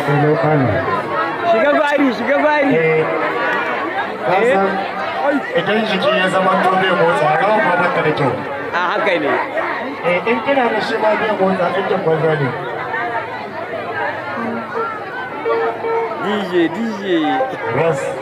Shiga gwari, shiga gwari. Ka san idan jiki ya zama to bai motsa, rawan ma bata da kyau. A haka ne. In kina da shi ma bai motsa, aikin banza ne. DJ, DJ. Ras.